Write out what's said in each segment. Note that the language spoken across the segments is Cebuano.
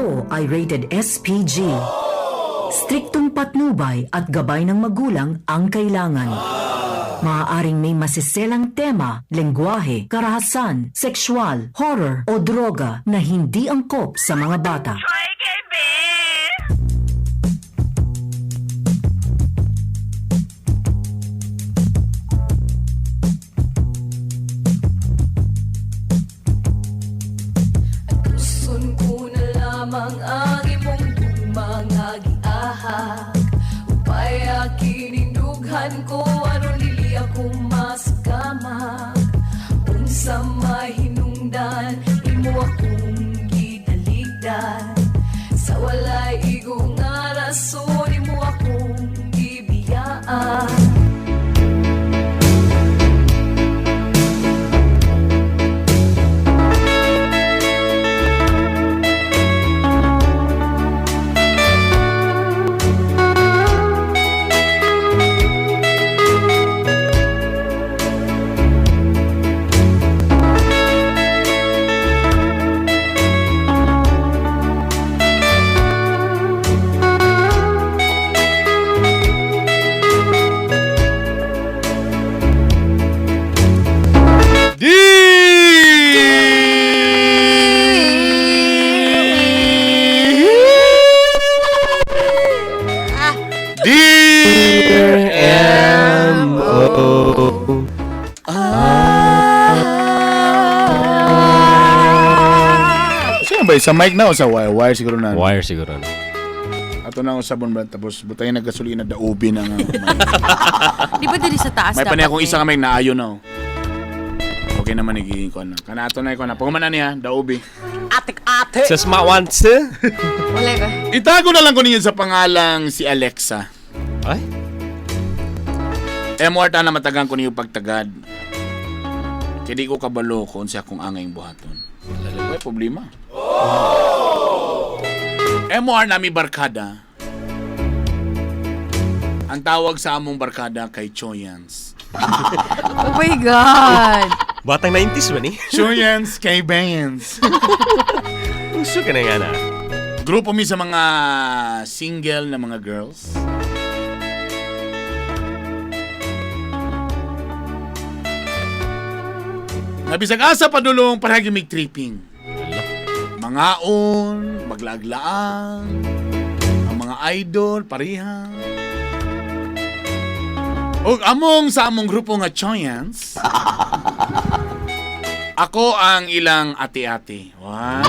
ito ay rated SPG. Striktong patnubay at gabay ng magulang ang kailangan. Maaaring may masiselang tema, lengguwahe, karahasan, sexual, horror o droga na hindi angkop sa mga bata. Gusto ko na lamang ang imong mga giahak. Upay kinindughan ko aron dili ako masakamak. Unsa may hinungdan imo akong gitalikdan. Sa walay igo nga rason imo akong gibiyaan. D Dear M O. Sino ba? Sa mic na o sa wire? Wire siguro na. Wire siguro. No? Ato na ang sabon ba? Tapos butayin na gasolina daubi na nga. Di ba diri sa taas May dapat panay akong eh? isa nga mic na ayon na. Oh. Okay naman nagiging ko na. Kana ato na ko na. Pagkuman na niya, daubi. Sa smart one, sir. Wala ba? Itago na lang ko ninyo sa pangalang si Alexa. Ay? MR na matagang ko ninyo pagtagad. Kaya di ko kabalo kung sa akong angay buhaton. May problema. MR nami barkada. Ang tawag sa among barkada kay Choyans. Oh my God! Batang 90s ba ni? Choyans kay Bayans. Uso ka na nga na. Grupo mi sa mga single na mga girls. Nabisag asa padulong para gimig tripping. Ala. Mangaon, maglaaglaang, ang mga idol, pareha. Og among sa among grupo nga Choyans, ako ang ilang ate-ate. Wow.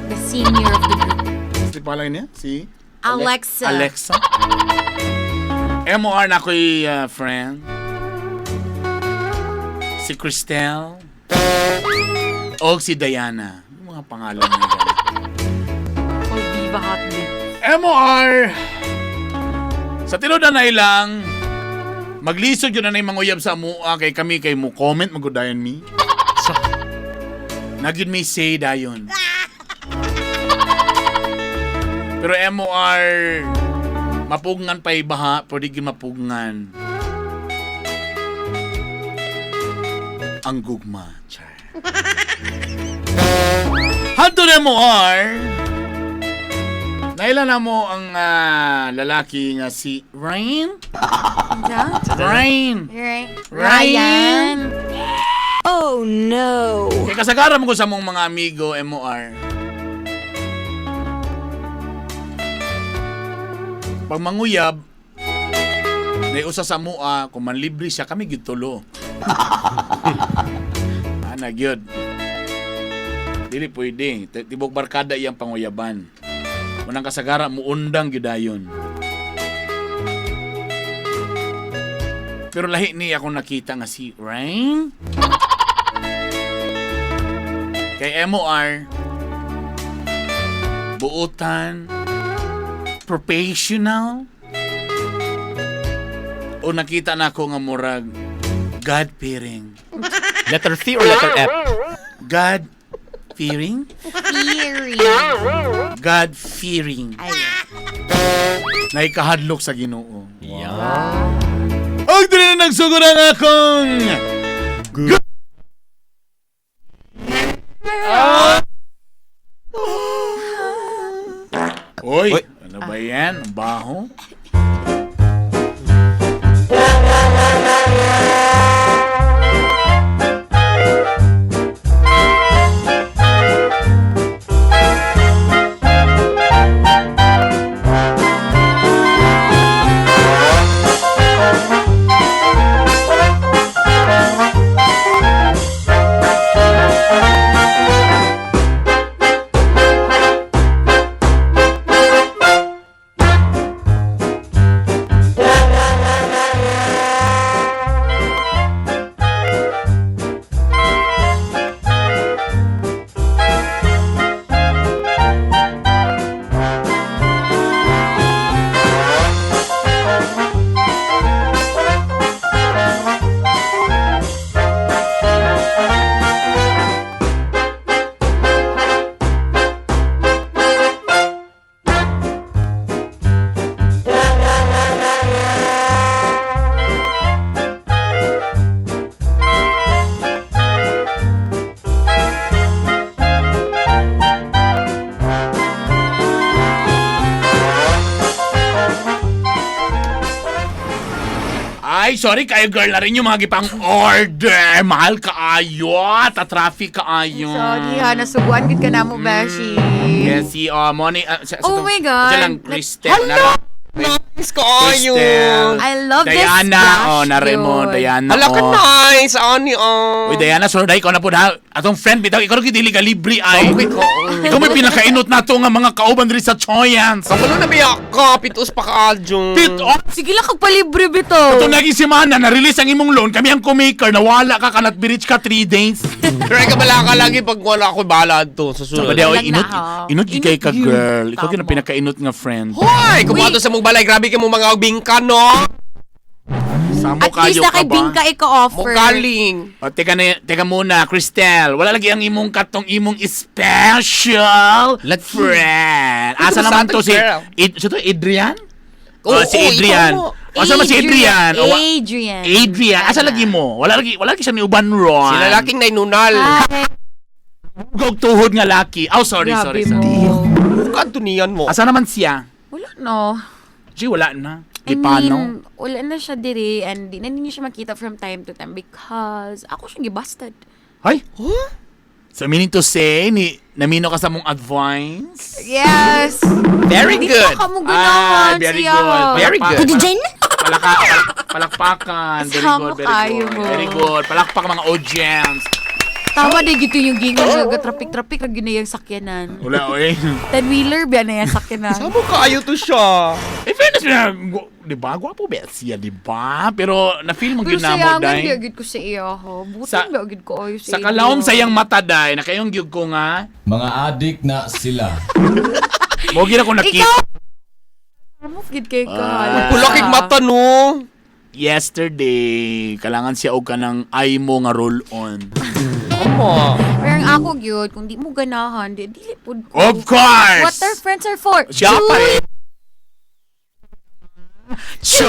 The senior of the group. Si pangalan niya? Si? Alexa. Alexa. MOR na ako'y friend. Si Cristel. O si Diana. Yung mga pangalan niya. Oh, Viva Hot Lips. MOR! Sa tinuod na ilang, maglisod yun na na yung manguyab sa mua kay kami kay mo comment magudayon mi. Nagyud may say dayon. Pero MOR, mapugngan pa ibaha, pero di gyud mapugngan. Ang gugma. Char. Hanto na MOR, Naila na mo ang lalaki nga si Rain? Rain! Ryan. Oh no! Kaya kasagaran mo ko sa mong mga amigo, MOR. Pag manguyab, naiusa sa mua, kung manlibre siya, kami gitulo. Ana, gyud. Dili pwede. Tibok barkada iyang panguyaban. Unang kasagara, muundang gyud dayon. Pero lahi ni akong nakita nga si Rain. Kay MOR, buutan, professional, o nakita na ako nga murag God-fearing. Letter C or letter F? God-fearing? Fearing. God-fearing. Naikahadlok sa Ginoo. Yeah. Og dili na nagsugod ang akong Uy, Uy. ano ba yan? Ang baho. Ay, sorry kayo girl na rin yung mga gipang order. Mahal kaayo. Ta-traffic kaayo. Sorry ha, nasuguan gid ka na mo, Beshi. Yes, si Moni. Oh my God. Siya lang, Cristel. Hala! Nice kaayo. Cristel. I love this Diana, splash oh, naremo, yun. Diana. Hala ka oh. nice. Ani oh. Uy, Diana, sorry, dahil ikaw na po na. Atong friend, bitaw, ikaw rin dili ka libre ay. Ikaw may pinakainot na to nga mga kauban diri sa Choyans. Kapulo na biyak ka. Pitos pa ka aljong. Pit off! Sige lang, kagpalibre bitaw. Ito naging semana, na-release ang imong loan, kami ang kumaker, nawala ka, kanat birich ka 3 days. Pero ikaw bala ka lagi pag wala ako bahala to sa sunod. Sabi daw, Walang inot, na, oh. inot gyud kay ka Inot yun. girl. Ikaw gyud ang Tama. pinakainot nga friend. Hoy! Kumato sa mong balay, grabe ka mo mga bingka, no? Samo At least kayo na ka kay ba? Bingka ika-offer. Mukaling. O, teka, na, teka muna, Cristel. Wala lagi ang imong katong imong special Lagi. friend. Asa Ito naman sa to si... girl. Id, si to Adrian? Oo, Oh, si Adrian. ikaw mo. Asa naman si Adrian? O, Adrian. Adrian. Asa lagi mo? Wala lagi siya ni Uban Ron. Si lalaking nainunal. Ay, Hugog tuhod nga laki. Oh, sorry, grabe sorry, sorry. mo. Mukha niyan mo. Asa naman siya? Wala no. Gee, wala na. I Di paano? mean, wala na siya dire and di na ninyo siya makita from time to time because ako siyang gibasted. Ay? Huh? So, meaning to say, ni, namino ka sa mong advice? Yes! Very Di good. pa ka mo Ah, ganahan very siya. good. Very good. Palaka, palakpakan. Very Sama good, very kayo good. mo. Very good. Palakpak mga audience. Tama na gito yung gingon nga traffic-traffic ra gyud na yung sakyanan. Wala, oy. Ten-wheeler ba na yung sakyanan? Samo kaayo to siya. In fairness, na, di ba? Gwapo ba siya, di ba? Pero na-feel mo Pero gyud na mo, sayangan day. biya gyud ko sa iya ho. Butan Sa- biya gyud ko ayo sa Sa kalaom sa iyang mata, day, nakayong gyud ko nga. Mga adik na sila. Mo gyud ako nakita. Ikaw! Move gyud kay ka. Ah. Pula kay mata, no? Yesterday, kailangan siya og kanang ay mo nga roll on. Ama. Pero ang ako gyud, kung di mo ganahan, di dili pud ko. Of course! What our friends are for. Siya pa rin. Siya.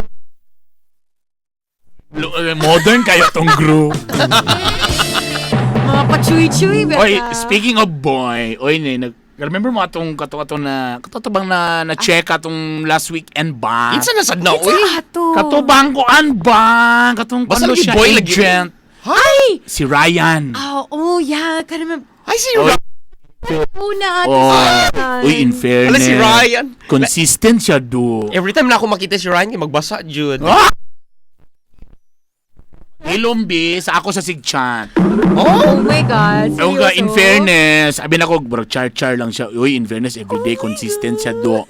Modern kayo tong group. Mga pachuy-chuy ba? Oy, speaking of boy, oy ni nag remember mo atong kato ato na kato bang na na check atong last weekend ba? Insa na sad na, uy? Ato. Kato bang kuan ba? Katong Basta ano lagi siya boy lagi. agent. Ay! Si Ryan. Oh, yeah. Kana Ay, si Oy. Ryan. muna ato Oh. sa- Uy, in fairness. Ala, si Ryan. Consistent siya do. Every time na ako makita si Ryan, kay magbasa, Jude. Ah! Ilumbi sa ako sa sigchat. Oh? Oh my God. Ewan ka, in seryoso? fairness, sabi na ko, bro, char-char lang siya. Uy, in fairness, everyday consistent siya do.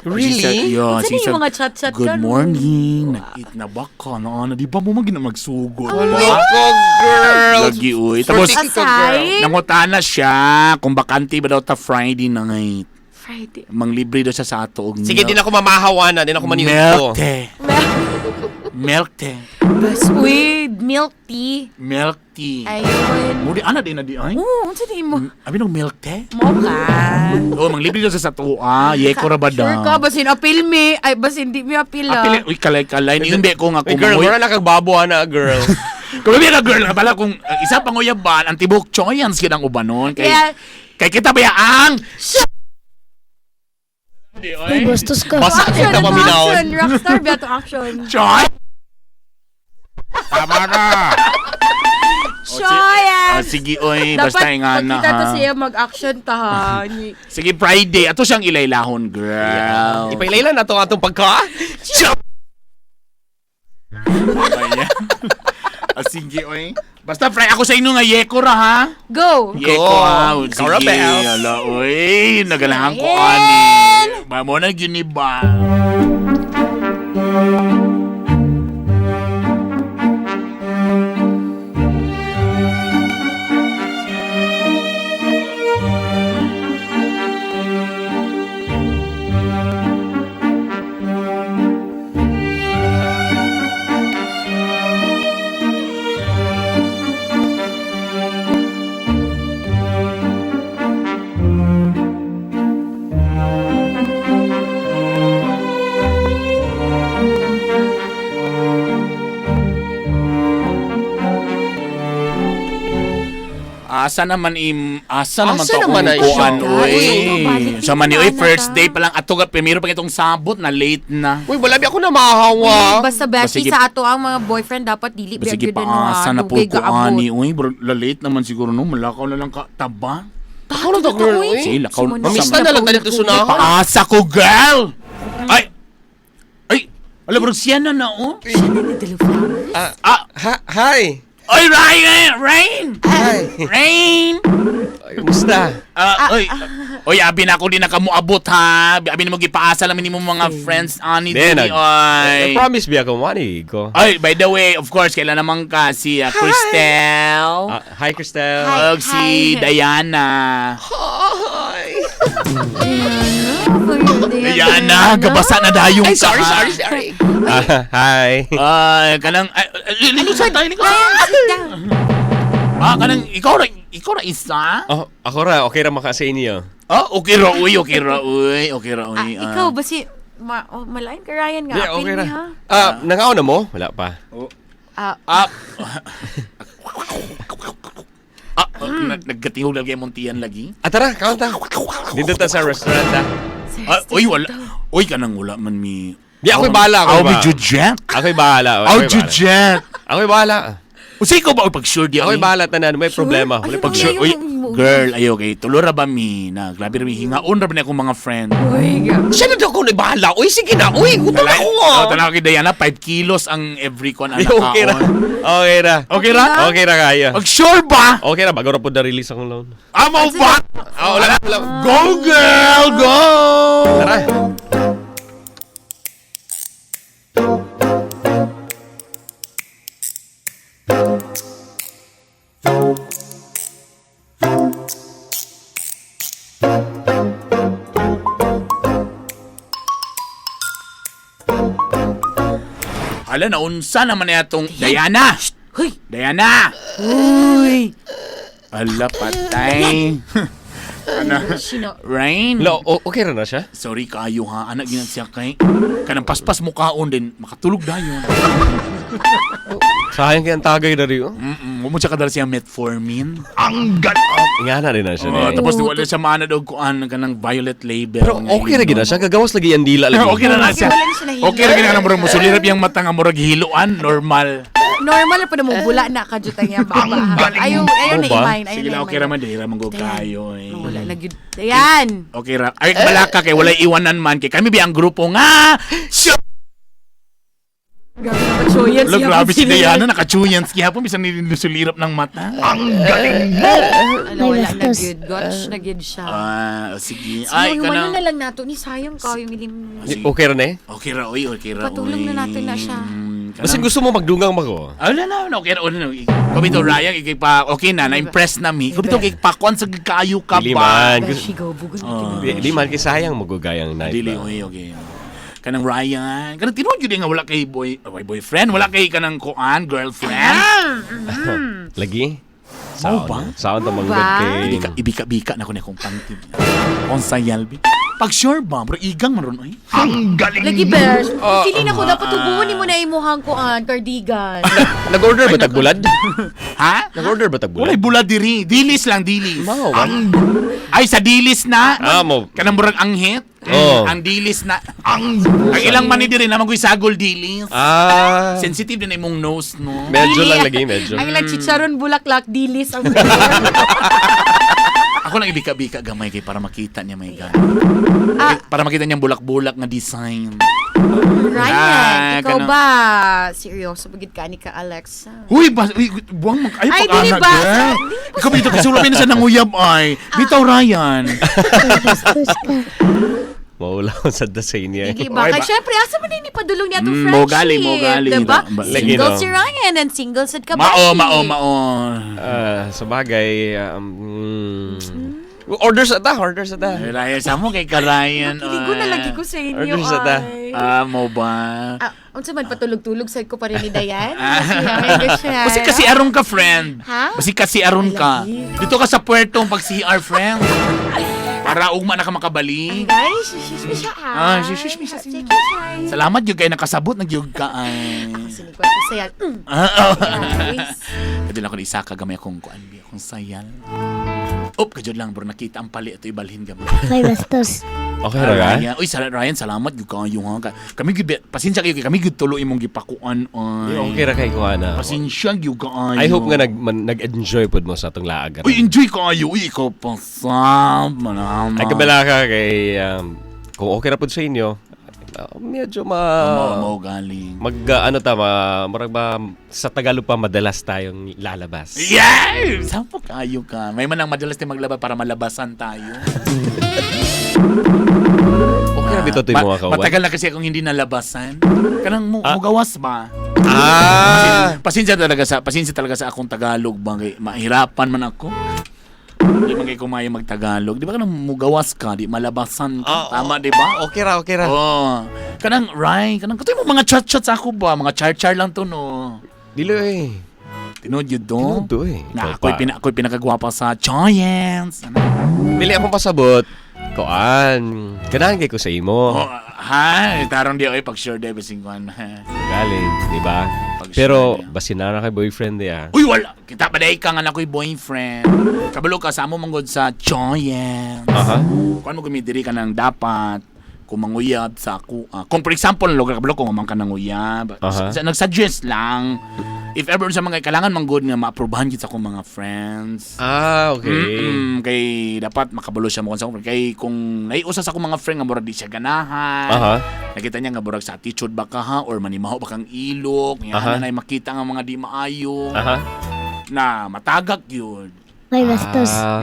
Really? Yeah, Saan yung mga chat-chat Good ka, no? morning, nag-eat na ba ka? No, ano, di ba mo magina magsugod? Wala Ba? ko, girl. Lagi, uy. Tapos, Flirty ka, girl. Asay? nangutana siya kung bakante ba daw ta Friday night. Friday. Manglibre daw siya sa ato. og Sige, milk. di na ako mamahawa na. Di na ako maniud Milk ko. tea. Milk tea. Bas, uy, milk tea. Milk tea. Ayun. Muli, ana din na di ay. Oo, unsa di mo? Abi nung milk tea? Mo ka. Oh, manglibre daw siya sa ato. Ah, yeko ra ba daw? Sure ka, basin appeal me. Ay, basin di mi appeal ah. Apil, uy, kalay-kalay. Niyon be ko nga Uy, girl, kumangoy. wala na kag babo, ana, girl. Kung may ka girl, bala kung isa pang uyaban, ang tibok choyans gid ang ubanon. Kay, Yeah. kay kita ba ang Oy. Bastos ka. Basa Action, kita ato paminawon. action. Rockstar ba ato action? Choi! Tama na! Choy! Ah, sige, oy. Basta Dapat nga na, pagkita to ha. siya mag-action ta ha. Sige, Friday. Ato siyang ilaylahon, girl. Ipailaylan na to atong pagka. Ayan. Ah, sige, oy. Basta, Friday. Ako sa inyo nga, yeko ra, ha? Go! Yeko, ha? Ikaw ra, Sige, Bels. ala, oy. Nagalahan ko, ani. Ba mo na, yun ba? Asa naman im asa naman Asa to naman na akong kuan siya? oy. Uy, balik Sa man ni oy na first ta. day pa lang ato ga primero pa itong sabot na late na. Uy, wala bi ako na mahawa. Basta beshi Basige- sa ato ang mga boyfriend dapat dili Sige gyud pa ano, ha, asa na po dugay ko gaabot. ani oy bro, la late naman siguro no malakaw na lang ka taba. Ako na to, girl. Uy. Sige, lakaw Simon, Mamista na lang tayo sunahan. Paasa ko girl. Ay. Ay, ala bro siya na na oh. Ah, Ha, hi. oy Ryan, Rain. Hi. Rain. Ay, Kumusta? Ah, oy. Oy, abi na ako di na kamuabot ha. Abi na mo gipaasa lang nimo mga friends ani Then, diri oy. I promise bi ako money ko. Ay, by the way, of course, kailan naman ka si Cristel. Ah, hi, Cristel. Hi. Og si Diana. Hi. Diana, gabasa na dayong Ay, ka. sorry, sorry, sorry. Ah, hi. Ay, kanang ay, ay, lingkod sa tayo, lingkod sa. Sit down. Ah, kanang ikaw ra isa? Oh, ako ra, okay ra maka sa inyo. Ah, okay ra uy, okay ra uy, okay ra uy. Ah, ikaw ba si ma, oh, malain ka Ryan nga Di, apil okay ra. ni ha. Ah, nangaw na mo? Wala pa. Ah, Ah. Ah, nagkatingog lagi ang muntian lagi. Ah, tara, kaunta. Dito ta sa restaurant, ah. Ah, uy, wala. Uy, kanang wala man mi. Di, ako'y bahala, ako'y Aw, mi bahala. Jujet. Ako'y bahala. Aw, Ako'y bahala. Jujet. Ako'y bahala. Usi ko ba uy, pag sure di Ako'y ay? bahala tanan, may problema. Wala Ayun, Pag pag sure, Ayaw, uy, ayaw, ayaw. girl, ayo kay tulo ra ba mi na grabe ra mi hingaon ra ba ni akong mga friend. Uy, grabe. Siya na daw ako bahala. Uy, sige na. Uy, gutom ako Oh, ah. tanaw kay Diana 5 kilos ang every kon Di, ang okay ra. nakaon. Okay ra. Okay ra? Okay ra kaya. Pag sure ba? Okay ra, bago ra po na-release akong loan. Amo ba? Ah, wala, wala. Go girl, go! Tara. Hala naunsa naman na atong Diana. Hoy! Diana. Uy! Ala patay. Ano? Sino? Rain. Lo, okay ra na siya? Sorry kayo ha, anak ginat siya kay kanang paspas mukaon din makatulog dayon. Sayang kay ang tagay na rin. oh. Mm. Mo siya kadala siya metformin. Ang gat. Ingana rin na siya. Oh, eh. tapos wala siya maana daw kuan kanang violet label. Pero okay ra gid na siya. Gagawas lagi ang dila lagi. Okay ra na siya. Wala na siya nahilo. Okay ra gid na murag musulirap yang mata nga murag hiloan normal. Normal pa na mo bula na kajutan niya baba. Ayaw, ayaw Oh, na ba? i-mine. Ayaw Sige na lang okay ra i-mine. man diri ra man gud kayo. Eh. Wala na gyud. Ayan. Okay ra. Ay balaka kay walay iwanan man kay kami bi ang grupo nga. Sure. Grabe na choyan Lo grabe si Diana nakachuyans gihapon bisan nisulirap ng mata. Ang galing mo. Ala, wala na Bastos. gyud. Gotch na gyud siya. Ah, sige. Ay, Ay humano kanang na lang nato ni sayang ka yung ilim. Sige. Okay ra na eh. Okay ra oy, okay ra. Patulong na natin na siya. Basin gusto mo magdungang mako. Ah, wala na, okay ra, wala na. Kubito Ryan, ikay pa, okay na, na-impress na mi. Kubito kay pakuan sa kayo ka Dili pa. man. Beshi go bugon. Oh. Di man kay sayang magugayang night. Dili, ba? oy, okay. Kanang Ryan, kanang tinuod yun nga wala kay boy, oh, boyfriend, wala kay kanang kuan, girlfriend. Lagi? Mao ba? Sound ang Mao manggod ba? kay... Ibika, ibika-bika na ko na akong panty. Onsa yalbi. Pag sure ba, bro, igang man ron ay. Lagi besh. Feeling ako dapat tubuon ni mo na imuhang kuan cardigan. Nag-order ba tag bulad? Ha? Nag-order ba tag Walay bulad? bulad diri. Dilis lang, dilis. Mao ba? Ay, sa dilis na. Ah, mo. Kanang murag anghit. Oo. Ang dilis na. Ang ilang mani diri naman ko'y sagol dilis. Ah. Sensitive din imong nose, no? Medyo lang lagi, medyo. Ang ilang chicharon bulaklak dilis ang Ako lang ibika-bika gamay kay para makita niya, my God. Ah. Para makita niya ang bulak-bulak nga design. Ryan, Ah, ikaw ganun. ba? Seryoso bagid ka ni ka Alexa? Huy, ba, uy, buwang mag... Ay, Ay, pag-anak, dili ba? girl. Ikaw bitaw, kasi wala pa na sa nanguyab, ay. Bitaw, Ryan. Maula ko sa dasay niya. Hindi ba? Okay Kaya ba? syempre, asa man ini padulong niya atong Mm, friendship. mo gali, mo gali. Diba? Ba- Lagi, Single no? si Ryan and single sad ka Mao, mao, mao. Ah, sa bagay, order sa ta, order sa ta. Ay, Ryan, sa mo kay ka, Ryan. Kiligo na ay. lagi ko sa inyo. Order sa ta. ay. Ah, mo ba? Ah, unsa man patulog-tulog sad ko pa rin ni Dayan. Basi kasi aron ka, friend. Ha? Basi kasi aron ka. Dito ka sa puerto pag CR, friend. Para ugma na ka makabalik. Guys, shush me siya. Ah, shush me siya. Sige, guys. Salamat yun kayo nakasabot, nagyug ka ay. Sinigwa ko sa yan. Ah, oh. Guys. Kadto lang ko na isa ka gamay akong kuan bi akong sayal. Op, kajud lang bro nakita ang pali ato ibalhin gamay. May bastos. Okay ra ka? Ryan, uy, Ryan, salamat gyud kaayo ha. Kami gyud pasensya kayo kay kami gyud tulo imong gipakuan ay. Okay ra kay kuha na. Pasensya gyud kaayo. I hope nga nag-enjoy pod mo sa atong laag. Uy, enjoy kaayo. Uy, ikaw pa sab manama. Ay kabala ka kay kung okay ra pod sa inyo, medyo ma Mo galing. mag ano ta ma, murag ba sa Tagalog pa madalas tayong lalabas. Yeah! Sampo kayo ka. May manang madalas tayo maglaba para malabasan tayo. Okay ra bitaw to yung mga kauban. Matagal na kasi akong hindi nalabasan. Kanang mo, mugawas ba? Ah! Pasensya talaga sa akong Tagalog ba kay mahirapan man ako. Di man kay kumaya magtagalog. Di ba kanang mugawas ka, di malabasan ka. Tama di ba? Okay ra, okay ra. Oh. Kanang Ray, kanang katoy mo mga chat-chat sa ako ba? Mga char-char lang to no. Dili eh. Tinuod yun do. Tinuod do eh. Na Ikaw ako'y, pa. ako'y pinakagwapa sa Giants. Ano? Dili akong pasabot. Kuan. Ganahan kay ko sa imo. Oh, ha, tarong di oy pag sure day basing kuan. Galing, di ba? Pag Pero sure niya. basin na kay boyfriend niya. Uy, wala. Kita ba dahil ka nga na ako'y boyfriend? Kabalo ka sa amo manggod sa Giants. Aha. Kung ano gumidiri ka ng dapat, kung manguyab sa ako. Kung for example, lugar kabalo kung man ka nanguyab. Aha. Nagsuggest lang. If ever sa mga kailangan manggod nga maaprubahan gid sa akong mga friends. Ah, okay. Kay dapat makabalo siya mo sa akong friend. Kay kung naiusa sa akong mga friend nga murag di siya ganahan. Aha. Nakita niya nga murag sa attitude ba ka ha or manimaho ba kang ilok. Nga Aha. na makita nga mga di maayo Aha. na matagak yun. May bastos. Ah.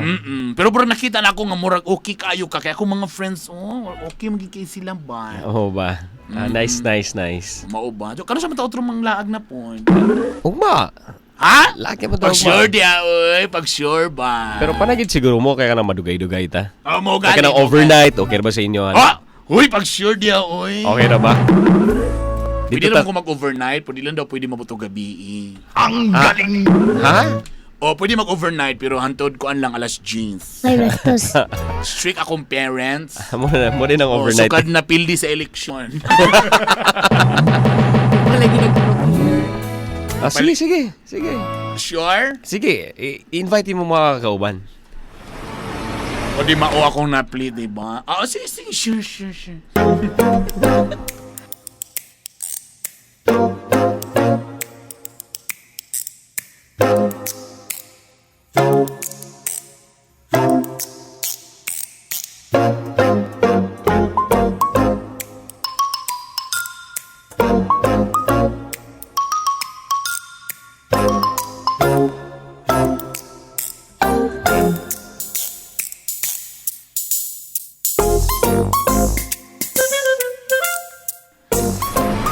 Pero murag nakita na ako nga murag okay kayo ka kay akong mga friends oh okay magiging kay sila ba. Oo ba? Ah, nice, nice, nice. Mao ba? Kano sa mata otro mang laag na po. Ugma. Ha? Lagi mo daw Pag sure di ah, oy, pag sure ba. Pero panagid siguro mo kaya ka na madugay-dugay ta. Oh, mo Kaya ka gali, na mo overnight, okay ra ba sa inyo? Ano? Ah! Uy, pag sure di ah, oy. Okay ra ba? Pwede Dito naman ta kung mag-overnight, pwede lang daw pwede mabuto gabi. Ha? O, pwede mag-overnight, pero hantod ko lang alas jeans. May bastos. Strict akong parents. Mo na mo din ang O, overnight. sukad na pildi sa eleksyon. Wala ginag-prepare. Ah, sige, sige. Sige. Sure? Sige, i-invite mo mga kauban. O di mao akong napli, di ba? Ah, sige, sige, sure, sure, sure.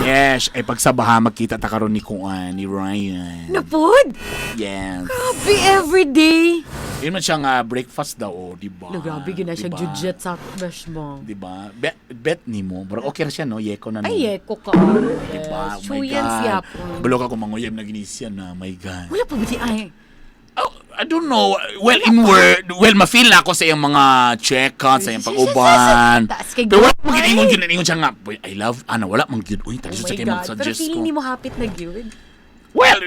Yes, ay pagsabaha magkita ta karon ni Kuan, ni Ryan. Napod! Yes. Grabe everyday! Yun man siya nga breakfast daw, oh, di ba? No, grabe gina siya Di ba? judget sa besh mo. Di ba? Bet ni mo. Pero okay ra siya, no? Yeko na, no? Ay, eko ka. Di ba? Oh my Chuyans God. yapon. Kabalo ka kung manguyab na ginisyan na. My God. Wala pa ba di ay? Oh, I don't know. Well, in word, well, ma-feel na ako sa iyang mga check-out, sa iyang pag-uban. Taas kay Pero wala God. man gyud ingon gyud ingon siya nga, "Boy, I love, ano, wala man gyud. Uy, Oh talisod my sa kay God. Pero mag-suggest feeling ko. ni mo hapit na gyud. Well,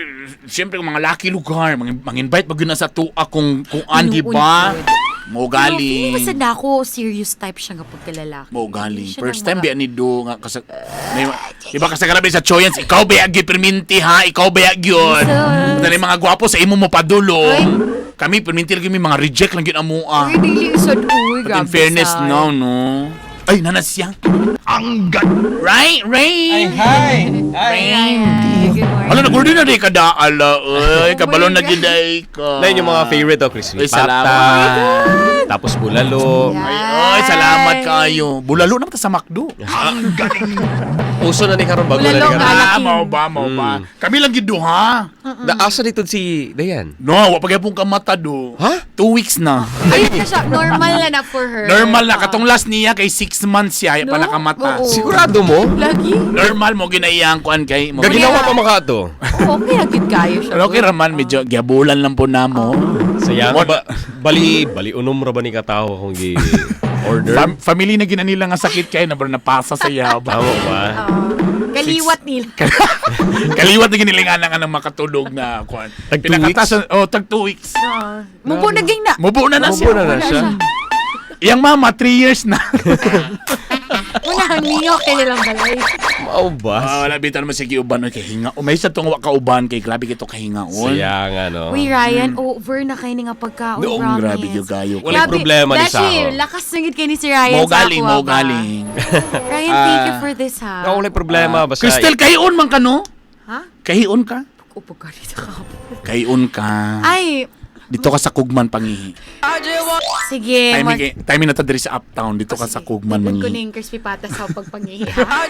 siyempre kung mga laki lugar, mang-invite ba gyud na sa tuwa kung andi Tinuon ba? gyud. Mo Pero feeling galing. mo sad ako serious type siya nga pagkalalaki. Mo galing. Hindi siya First nang time mga- biya ni Do nga kasa may, di ba kasagarabi sa Choyans, ikaw ba gyud perminti ha? Ikaw ba gyud? Jesus. Dali mga gwapo sa imo mo padulong. Kami perminti lagi may mga reject lang gyud amoa. Uy, dili sad uy, But in grabe fairness, sad. no, no. Ay, nanas siya. Ang gan... Right, Rain? Hi! Rain. Good morning. Ala, nag-order na rin ka ala. Uy, kabalo Oh my na God. gyud ay ka. Na yun yung mga favorite oh, crispy Uy, salamat. pata. Tapos bulalo. Yeah. Ay, oy, salamat kayo. Bulalo naman ta sa McDo. Uso na ni karon bago na ni Bulalo karon. nga. Ah, Alaking. mao ba, mao ba. Kami lang gyud ha. Naasa dito si Dayan. No, wa pa gyapon ka mata do. Ha? 2 weeks na. Ayun na siya. Normal na na for her. Normal na Ah. katong last niya kay 6 months siya No? pa nakamata. Oo. Sigurado mo? Lagi. Normal mo ginaiyang kuan kay mo. Gaginawa pa maka to. Oo, okay na gyud kayo siya. Pero okay raman medyo giabulan lang po namo. Sayang ba bali bali unom ra ba ni katawo kung gi order? Family na ginanila nga sakit kay na bro napasa sa iya ba. Tama ba? Kaliwat nila. Kaliwat na ginilingan nga nang makatulog na kuan. Tag 2 Pinakatas weeks? oh, tag 2 weeks. Mubo na ging na. Mubo na na siya. Mubo na na siya. Iyang mama 3 years na. Una, ninyo kay nilang balay. Mao ba? Ah, wala bitan naman sige uban oy kay hinga. Umay sa tong wa ka uban kay grabe kito kahingaon. Sayang ano. Uy, Ryan, over na kayo nga pagkaon, Noong promise. grabe gyud kayo. Walay problema ni Dashi, Sako. lakas singit kay ni si Ryan Mo sa galing, ako, mo ba? galing. Ryan, thank you for this, ha? No, walay problema basta. Crystal, kahion man ka no? Ha? Kahion ka? Upo ka dito ka. Kahion ka. Ay, Dito ka sa Kugman pangihi. sige. Timing, timing na ta diri sa Uptown. Dito ka sa Kugman Ko mangihi. ning crispy patas sa pagpangihi, ha?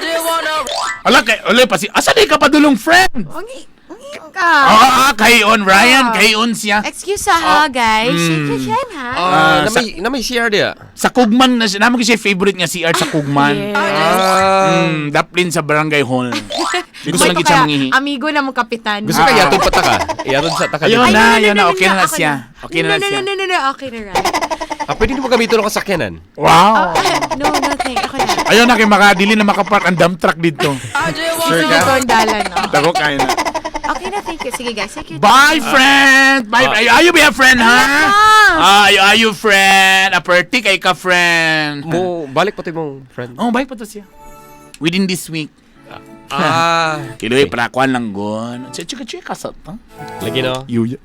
Ala kay ole pasi. Asa di ka padulong friend? Mangi, mangi ka. Ah, kahion Ryan, Ah. kahion siya. Excuse ha, guys. Shake your hand, ha? Ah, Ah, na may CR dia. Sa Kugman na siya. Namo siya favorite nga CR sa Kugman. Ah. Daplin sa Barangay Hall. Dito May lang gid siya pa kaya, mangihi. Amigo na mong kapitan. Gusto ka yatod pa ta ka? Yatod sa ta ka. Ayun dito. Ay, na, no, no, yun no, na, no, okay no, na ako siya. Okay na no, na no, siya. No, no, no, no, okay na, Ryan. Ah, pwede mo gamiton ang kasakyanan. Wow. No, no, thank. Ako na. Ayun na kay makadili na makapark ang dump truck dito. Sure ka? Ito ang dalan, no? Dako kayo na. Okay na, thank you. Sige, guys. Take your Bye, friend! Bye. Ah. Ayo, ayo be a friend, ha? Ayo, ayo, friend. Aperti kay ka, friend. Mo balik pa to imong friend. Oh, bye pa to siya. Within this week. Ah, Kiloy, prakuan lang gon. Chika, chika sa ta. lagi no. Yuya.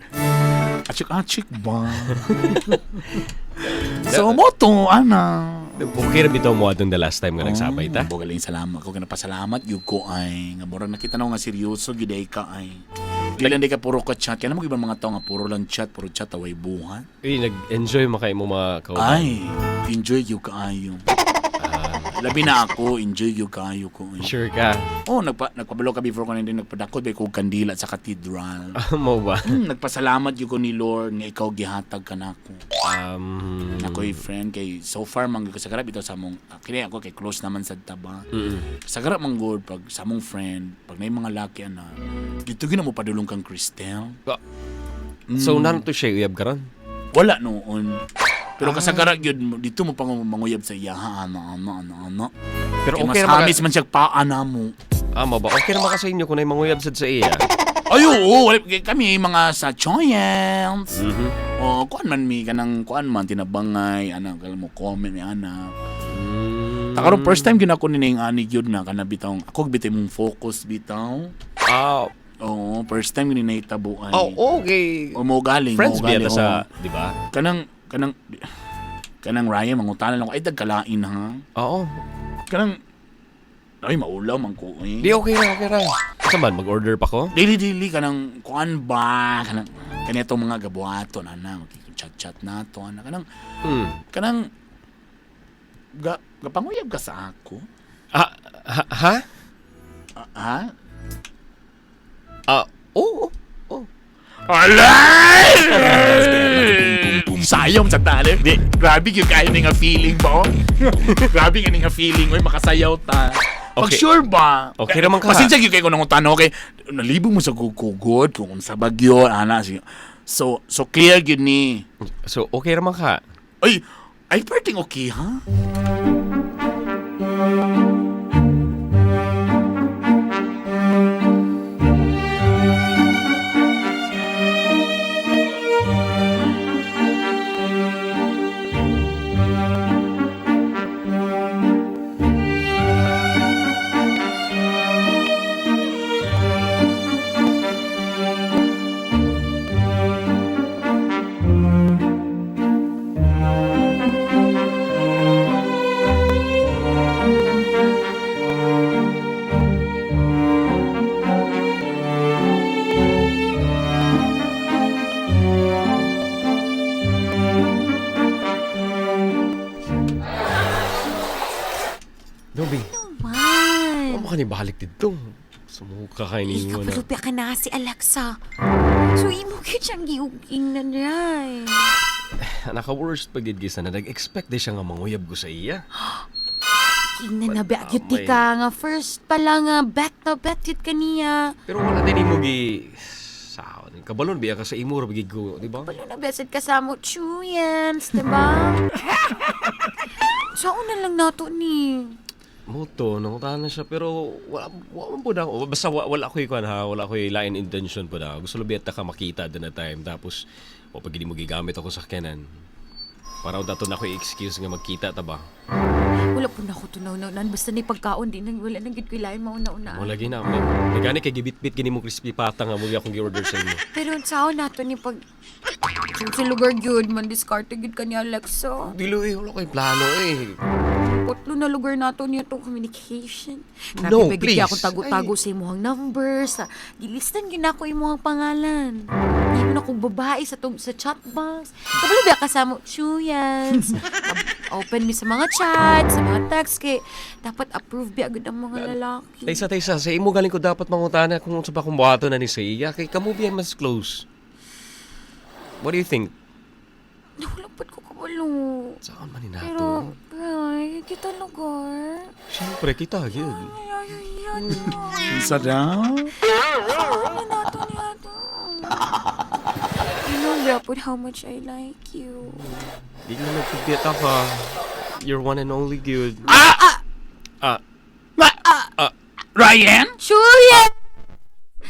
Achik, achik ba? So, mo to, ana. Okay ra bitaw mo atong the last time nga nagsabay ta. Oh, galing salamat ko kinapasalamat gyud ko ay nga murag nakita na ko nga seryoso gyud ay ka ay. Di lang di ka puro ka chat. Kaya mo ibang mga tao nga puro lang chat, puro chat away buhat. Uy, nag-enjoy mo kay mo mga kauban. Ay, enjoy gyud kaayo. Labi na ako, enjoy gyud kaayo ko. Ay. Sure ka. Oh, nagpabalo ka before ko na din nagpadakot ba kog kandila sa katedral. Mo ba? Nagpasalamat gyud ko ni Lord nga ikaw gihatag ka nako. Nakoy friend kay so far man gyud ko sa garab ito sa among kini ako kay close naman sad taba. Sa garab man gud pag sa among friend, pag nay mga laki ana, dito gyud na mo padulong kang Cristel. So nan to siya uyab karon. Wala noon. Pero kasagara gyud dito mo pang manguyab sa iya ha, ano ano ano ano. Pero Kay okay mas ra hamis man siya paa namo. Ah, mo ba? Okay ra maka sa inyo kung nay manguyab sad sa iya. Ay, oo, wala, kami mga sa Choyens. Oh, kuan man mi kanang kuan man tinabangay ana kala mo comment ni ana. Takaron first time gyud ako ni ani gyud na kana bitaw. Ako bitay mong focus bitaw. Ah, Oo, first time gyud ni nahitabo ay. oh, okay. O mo galing, Friends mo galing. biya ta sa, oo. di ba? Kanang kanang kanang Ryan mangutanan lang ko ay dagkalain ha. Oo. Kanang ay maulaw man ko eh. Di okay ra, okay ra. Sa man mag-order pa ko? Dili dili kanang kuan ba kanang kanito mga gabuhaton ana chat chat na to ana kanang kanang ga gapanguyab ka sa ako. Ah, ha? Ha? Ah, ha? Ah, oo. Oh, Alay! Sayong sa tali. Di, grabe yung kayo nga feeling ba? Oh? Grabe nga nga feeling. Uy, makasayaw ta. Pag Okay. sure ba? Okay raman ka. Pasensya gyud kayo kung nangutana, okay? Nalibog mo sa kugod, kung unsa bagyo, ana. Sige. So clear gyud ni. So okay ra man ka. Ay, ay perting okay ha? Dobi, Man. mo ka ni balik dito. Sumuka kay ninyo na. Ikapalupi ka na si Alexa. So, imo gyud siyang giuging na niya. Naka-worst pag gid gisa na nag-expect di siya nga manguyab ko sa iya. Ingnan na ba gyud Amay. ka nga first pa lang nga bet na bet yun kaniya. Pero wala din mo gi sa kabalon biya ka sa imo ra gid ko, di ba? Wala na besit kasamo chuyans, diba? Sa una lang nato ni. Moto, nangutahan na siya pero wala wala man po na ako. Basta wala ko'y kuan ha, wala ko'y lain intention po na. Gusto lang ta ka makita din na time tapos o pag hindi mo gigamit ako sa sakyanan. Para unta to na ko'y excuse nga magkita ta ba. Wala po na ako tunaw-naunan. Basta ni pagkaon, di nang wala nang gid ko ilain mauna-una. Mo lagi na may nagani kay gibitbit gini mo crispy pata nga mo akong gi-order sa imo. Pero sa nato ni pag sa lugar gyud man diskarte gyud ka ni Alexa. Dilo eh, wala ko'y plano eh. Putlo na lugar nato niya tong communication. Grabe, No, ba, gyud please. kaya akong tago-tago sa imuhang number, sa gilistan gyud nako imuhang pangalan. Hindi mo na kong babae sa tong sa chat box. Kabalo ba kasama chuyans. Open mi sa mga chat, sa mga text kay dapat approve bi agad ang mga lalaki. Taysa taysa sa imo galing ko dapat mangutana kung unsa ba kung buhaton na ni sa iya kay kamo biya mas close. What do you think? Wala pud ko kabalo. Saan man ni nato? Pero, ay, kita lugar. Siyempre kita gyud. Ay, ay, ay, Unsa daw? Ano nato niya to? You know, Grapod, how much I like you. Di na nagpigit ka. You're one and only good. Ah! Ah. Ah! Ryan? Julia!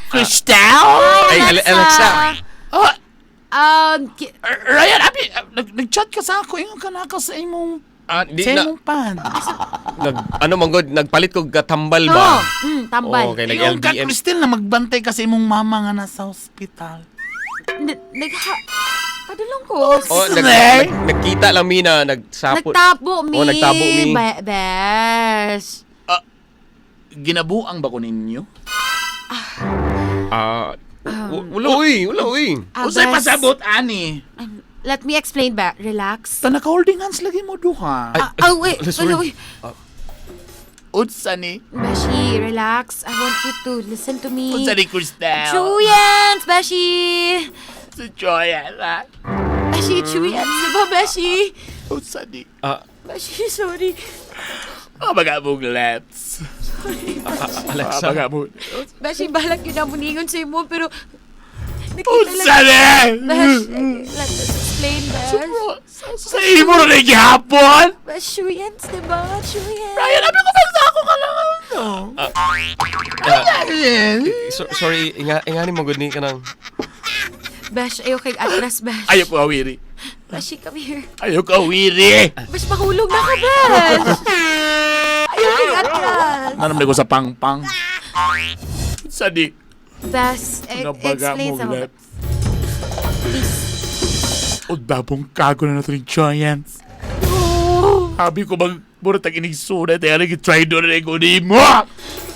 Crystal? Ay, Alexa. Ah, Ryan, abi, nag-chat ka sa ako. Ingon ka na ako sa imong Ah, di sa na. imong pan. Nag, ano man god, nagpalit ko katambal ba? Oh, tambal. Oh, okay, nag Ingon ka, LBM. Crystal, na magbantay ka sa imong mama nga nasa hospital. Nagha... Padulong ko. Oh, nagkita lang mi na nagsapot. Nagtabo mi. Oh, nagtabo mi. Besh. Ginabuang ba ko ninyo? Ah, wala uy, wala uy. Ah, Usay Besh. pasabot, ani. Let me explain ba. Relax. Ta naka-holding hands lagi mo duha. Ay, Ah, oh, wait. sorry. Wala, wait. Unsa ni? Beshi, relax. I want you to listen to me. Unsa ni, Crystal? Chuyans, Beshi! Si Joya, ha? Beshi, Chuyans, diba, Beshi? Unsa ni? Ah, Beshi, sorry. Oh, magamong lips. Alexa. Magamong. Beshi, balak yun ang muningon sa imo, pero... Nakita Unsa ni? Besh, let us explain, Besh. Sa imo na gihapon? Besh, Chuyans, diba? Chuyans. Ryan, abi ko bang sa ako ka lang ano? Sorry, ingani mo good ni kanang. Besh, ayaw kay atras, Besh. Ayaw ko awiri. Beshi, come here. Ayaw ko awiri. Besh, mahulog na ka, Besh. Ayaw kay atras. Nanam ko sa pangpang. Unsa ni? Besh, Nabaga explain mo sa mga. lips. Please. Udabong kago na nato ni Giants. No. Habi ko bang mura tag inig-suna tayo nag try doon na ko ni mo.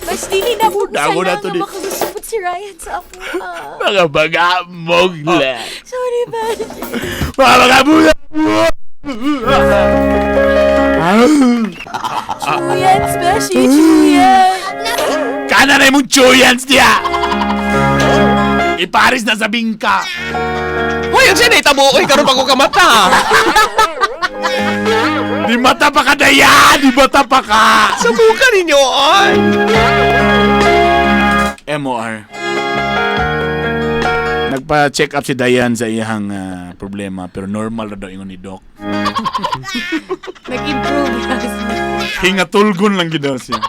Besh, dili na mo Dago na sana to nga ni- makagusto si Ryan sa ako. Ah. Mga baga mong lips. Sorry, Besh. Mga baga mo. Chuyans, Beshi, Chuyans. Kana na imong Giants niya. Iparis na sa bingka. Hoy, ang sinay tabo oy karon pa ko kamata. Di mata pa ka daya! Di mata pa ka! Subukan ninyo ay. MOR. Nagpa-check up si Dayan sa iyang problema pero normal ra daw ingon ni Doc. Nag-improve na siya. Hingatulgon lang gid daw siya.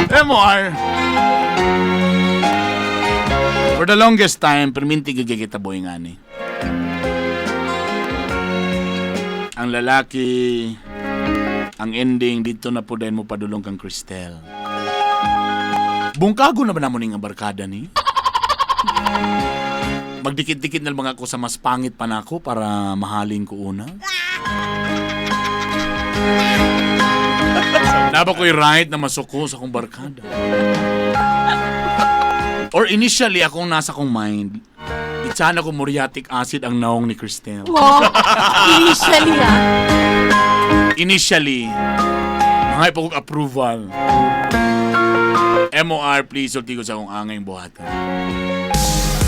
MR. For the longest time, perminti gid kita boy nga ni. Ang lalaki, ang ending dito na po din mo padulong kang Cristel. Bungkago na ba namo ning ang barkada ni? Magdikit-dikit na lang ako sa mas pangit pa nako para mahalin ko una. Naba ko'y right na masuko sa akong barkada. Or initially, akong nasa kong mind, itsan ako muriatic acid ang naong ni Cristel. Wow. Initially ah. Initially, mga kong approval. MOR, please, sulti ko sa akong angay buhatan.